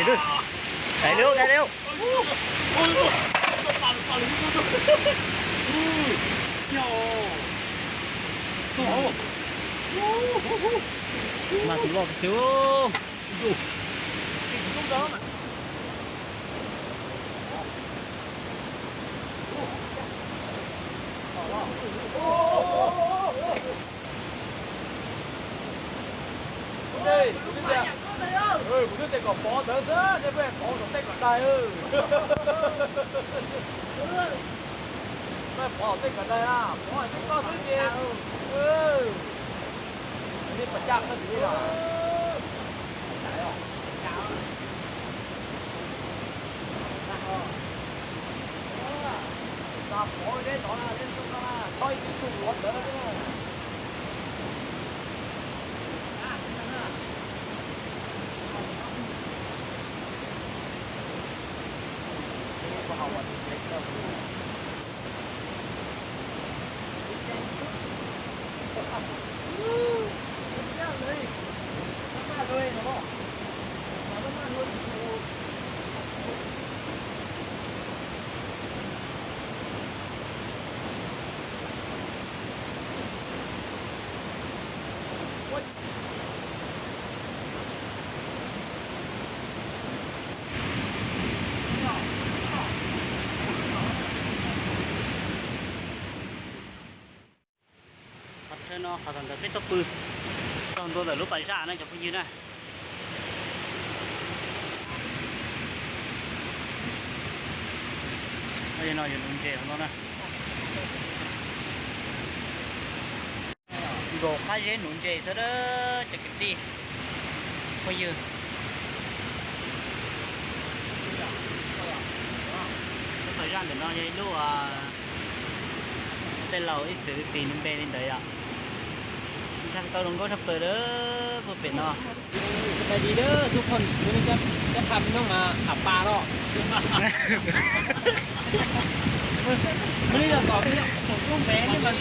Đẩy liêu, đẩy liêu. Mas tus loj xwb. Kuv twb tias kom pov ntawd xwb, nej pheej pov tom tej kom daig. Pov tom tej kom daig, pov hais twb koj xwb ces. Nej pas caj koj tsis li los. Qhov chaw no qhov thaum ntawd peb tuaj pw txog ntua ntawm lub pas zaj na cov phooj ywg na. No yog nuv ntses hauv no na. Nkaum qab zeb nuv ntses xwb dab cov kwv tij phooj ywg. Lub pas zaj ntawm no yog ib lub tej laus ib txwm tis nws npe li ntawd yom. Ntshai tau zoo nkauj tshaj plaws dab puag pem no. ສະບາຍດີເດີທຸກຄົນ ມື້ນີ້ຈະພາພີ່ນ້ອງມາຫາປາເນາະ ມື້ນີ້ເຮົາສອງຄົນເບນີ້ມາ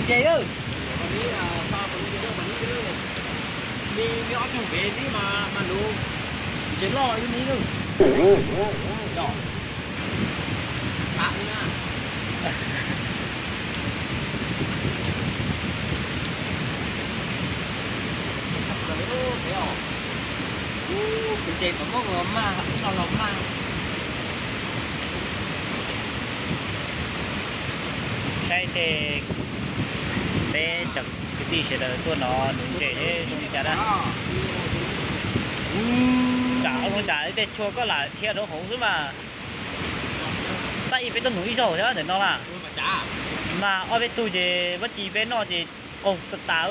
ເຈເດີ ມີມີອອກຈາກເບນີ້ມາມາດູເຈຫຼໍ່ຢູ່ນີ້ເດີ Ntses mas muab los maj, ib no los maj. Saib tej peb cov kwv tij sawv daws tuaj no nuv ntses zoo li cas na. Tsam ub tsam tej tshua koj lam dhia rau hauv xwb mas. Tab ib peb tuaj nuv ib zaug thiab ntawm no na. Mas ob peb tug ces vab tsi peb noj ces qaug tas tas,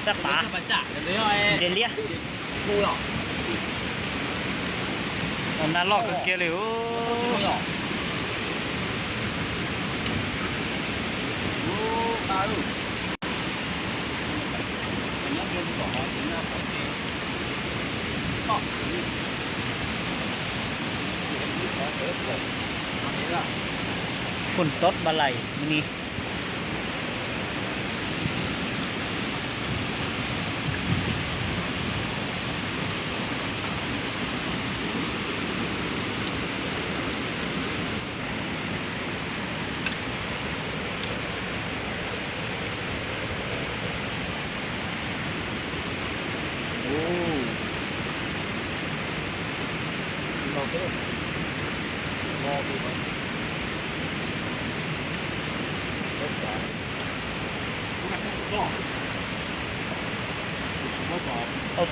sab pav, ntses liab. Nag loj kawg kiag li. Phun tos ba lais mi ni.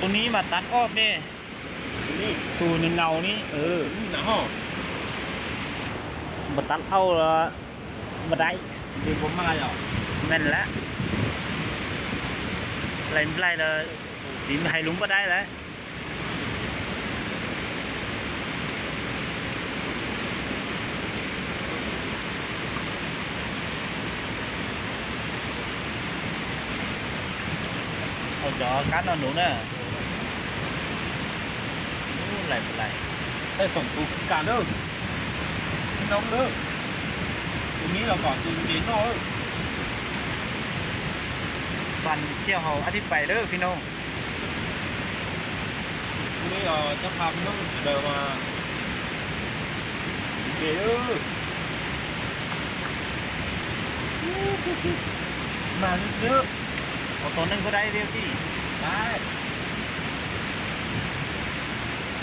Tus ni mas tav ob ne, tus ni naus ni, npam tav au los npam dai, men lawm, lais nplaig los txiv hais lus npam dai lawm. Hau cov kab no nuv na. Lais lais, tej khoom tus kis kas lawm, noo lawm, tus ni los kom tus ntses noj. Pan xiaj haus ab thib pais lawm phi noo. Cov pha mloog sawv daws mas, ces mas xwb, ua tau neeg kuj dai li tij.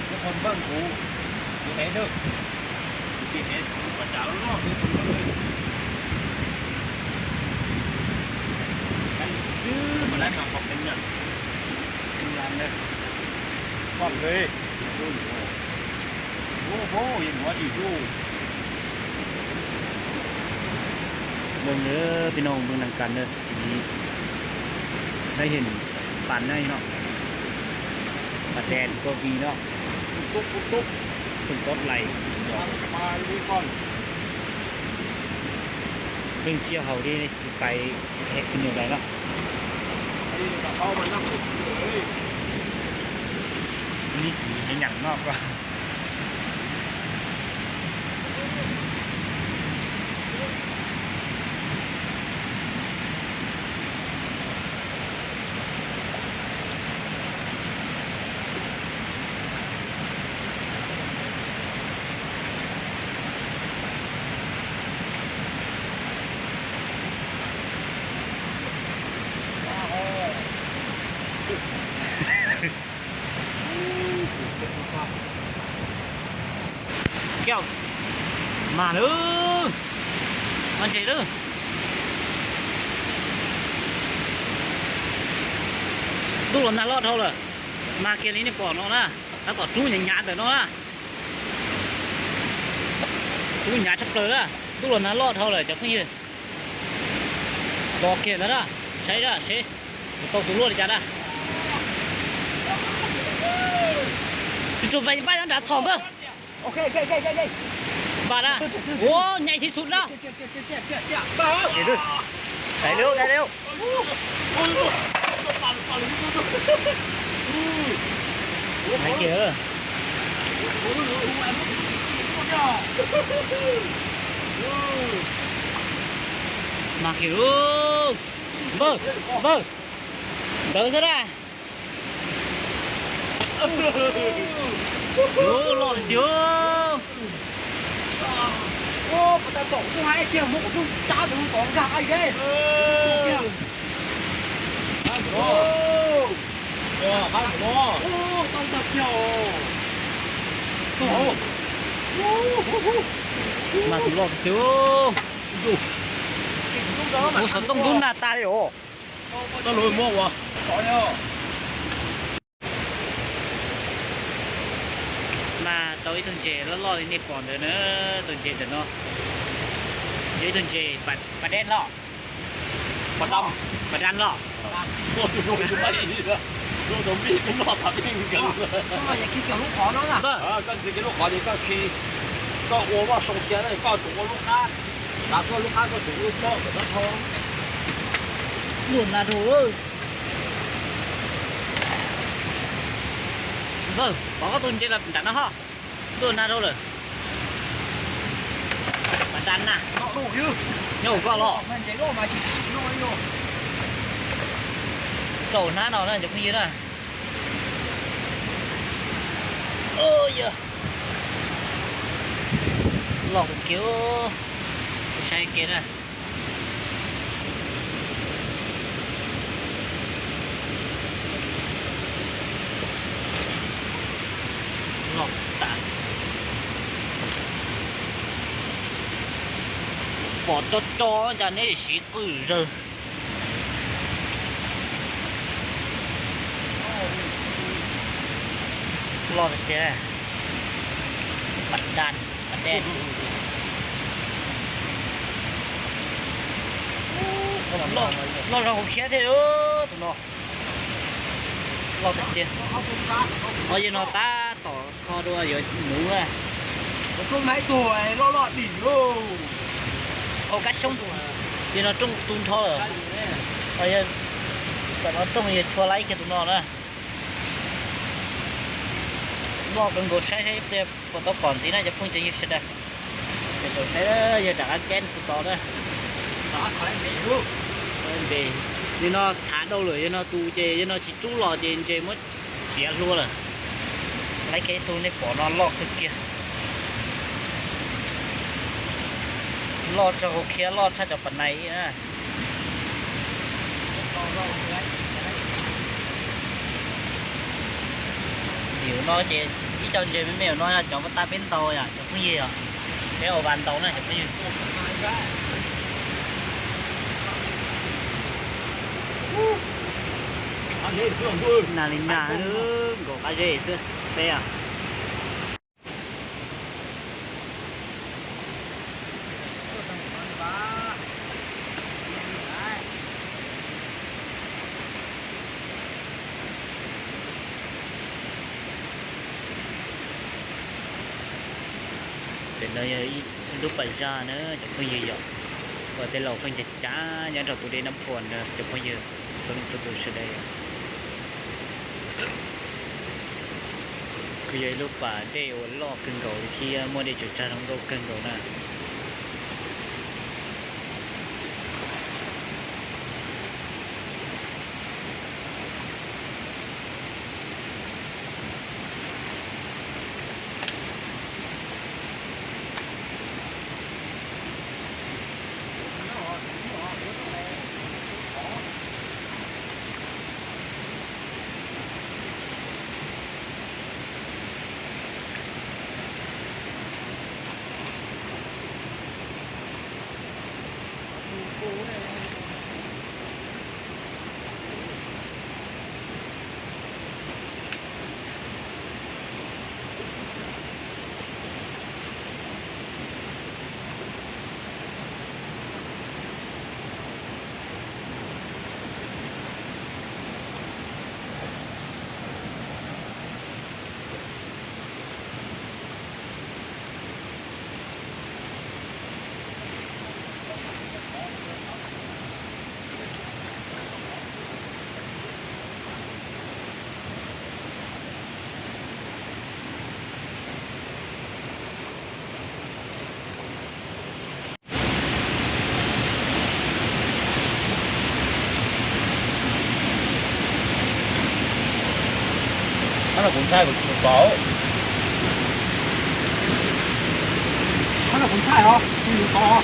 Lub qhov npawg kuv, kuv ev, kuv ev kuv pas cas loj xwb, xwb mas lab mas qhov peev na. Pom li, ua ua ua ua ua. Mloog nawb peb noo, mloog nag kas nawb, tim lab him pas na no, pas dej tuaj vi no, tub tub tub, tub tub lais, pheej siab haus li tsis pais, hais kws nws lais no. Ib xwm heev nyaum no ko. Mas lawm, mas ntses lawm. Ntuj los nag loj dhau lawm, mas kiag li nej pom no na, tab tom rub hnyav hnyav ntawm no na. Rub hnyav tshaj plaws na, ntuj los nag loj dhau lawm cov phooj ywg. Los kiag ntawd na, saib na seb yuav tau tus luaj li cas na. Tsuag tsuag npaj nyob nrad txhom npawg. Npaj na, ua nyais thiv xum na. Dai li, dai li. Mas kiag, mas kiag, npawg, npawg, ntawd xwb na. Loj tiag. Mas tus loj tiag. Ua xov tooj ntub nag tas li os. Mas tau ib tug ntses loj loj li nej pom ntawd na, tus ntses ntawm no yog ib tug ntses pas dej loj, pas daj loj. Koj ua vaj soo cia, koj tsuas ua lub qab, koj lub qab koj tsuas ua lub pob kom tau tho. Ntuj nag dhau. Npawg, pom koj tus ntses los nram no ho. Ntuj nag dhau lawm. Pas daj na. Nyob hauv koj los. Tsaus hnab no na cov phooj ywg na. Yog loj kawg kiag, saib kiag na. Loj tas. Pom tso tso cas neb siv qwj zawg. Loj tiag tiag. Pas daj, pas dej. Loj zoo hauv siab thiab tus no. Loj tiag tiag. Yog no tab tom kho dua yuav mus na. Hauv kab xyoob, yog no rooj tu nrho lawm. Tam no rooj yog tshua laib kiag tus no na. Loj kawg nkaus, saib saib ib pliag puas tau pom ntxiv na cov phooj cov ywg sawv daws. Ces tau saib yog rov qab keb tus tod na. Npes li no thav dhau lawm, yog no tus ces yog no tsis rub los ces ntses muab txiav hlua lawm. Laib kiag ib tug nej pom no loj kawg kiag. Loj txog hauv khiab, loj tshaj cov pas nais ib na. Yus no ces ib co ntses me me no yog cov ua tab peb ntaus yom cov phooj ywg yom. Peb ua vas ntaus na cov phooj ywg. Nag li nag, nkaum qab zeb xwb peb. Ces no yog ib lub pas zaj na cov phooj ywg yom, uas tej laus pheej cav cav nyob rau tus dej Nab Phuas na cov phooj ywg txhua leej txhua tus sawv daws. Kuj yog ib lub pas dej uas loj kawg nkaus li thiab muaj dej tsaws tsag zoo nkauj kawg nkaus na. Qhov no kuv ntshai kuv tsis paub. Qhov no kuv ntshai os, kuv tsis paub.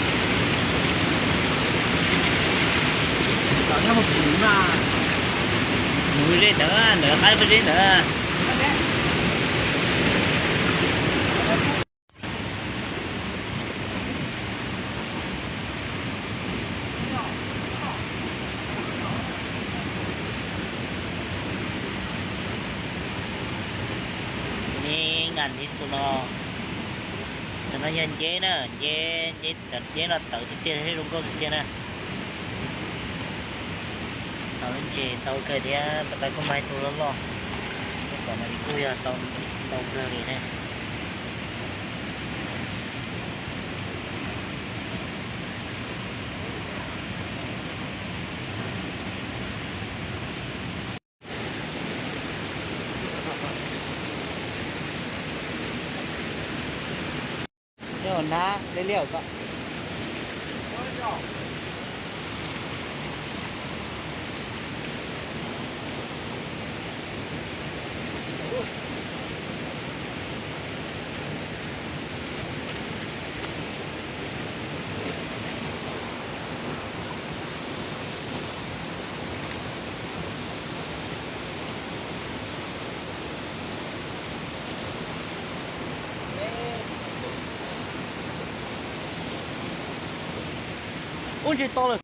Nyob hauv kuv na. Mus zeb ntawd, ntawd qab zeb ntawd. Neb nqa ntiv xu no, cov no yog nceb na, nceb, nceb, cov nceb no tawv tiag tiag thiab zoo nkauj tiag tiag na. Tau lub ntses ntau kawg thiab, pas tas kuj mag ib tug loj loj. Peb pom no kuj yog tau ntau kawg li na. Neb ua nab liab liab ko. Ub, ntses to lawm.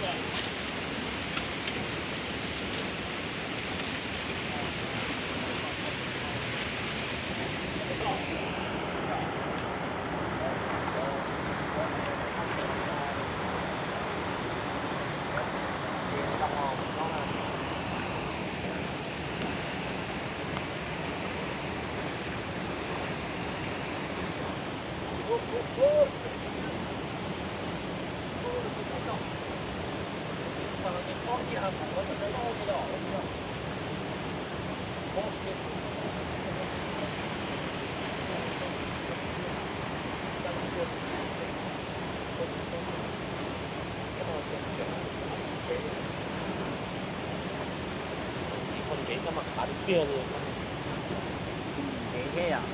Ib qho ntev koj mas qab tiag li. Ntev thiab yom.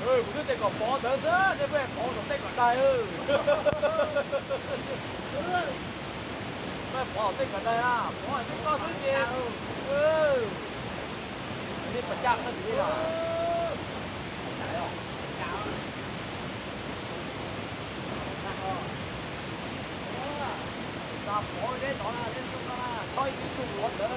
Kuv twb tias kom pov ntawd xwb, nej pheej pov tom tej kom daig. Pov tom tej kom daig na, pov nej koj xwb ces. Nej pas caj qhov twg li os? Pov deb tod na, nej txhob ib tug pov ntawd.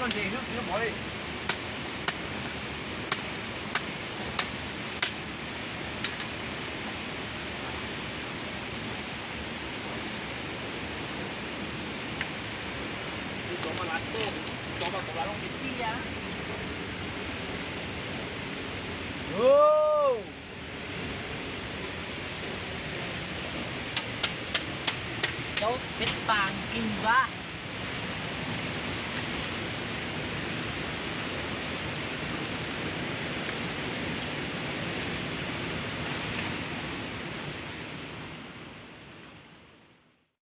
Noj ntses xwb tsis noj mov li. Tus tsov mas lav tuaj, tus tsov mas kuv lav loo tsis tij a. Peb tas kis va.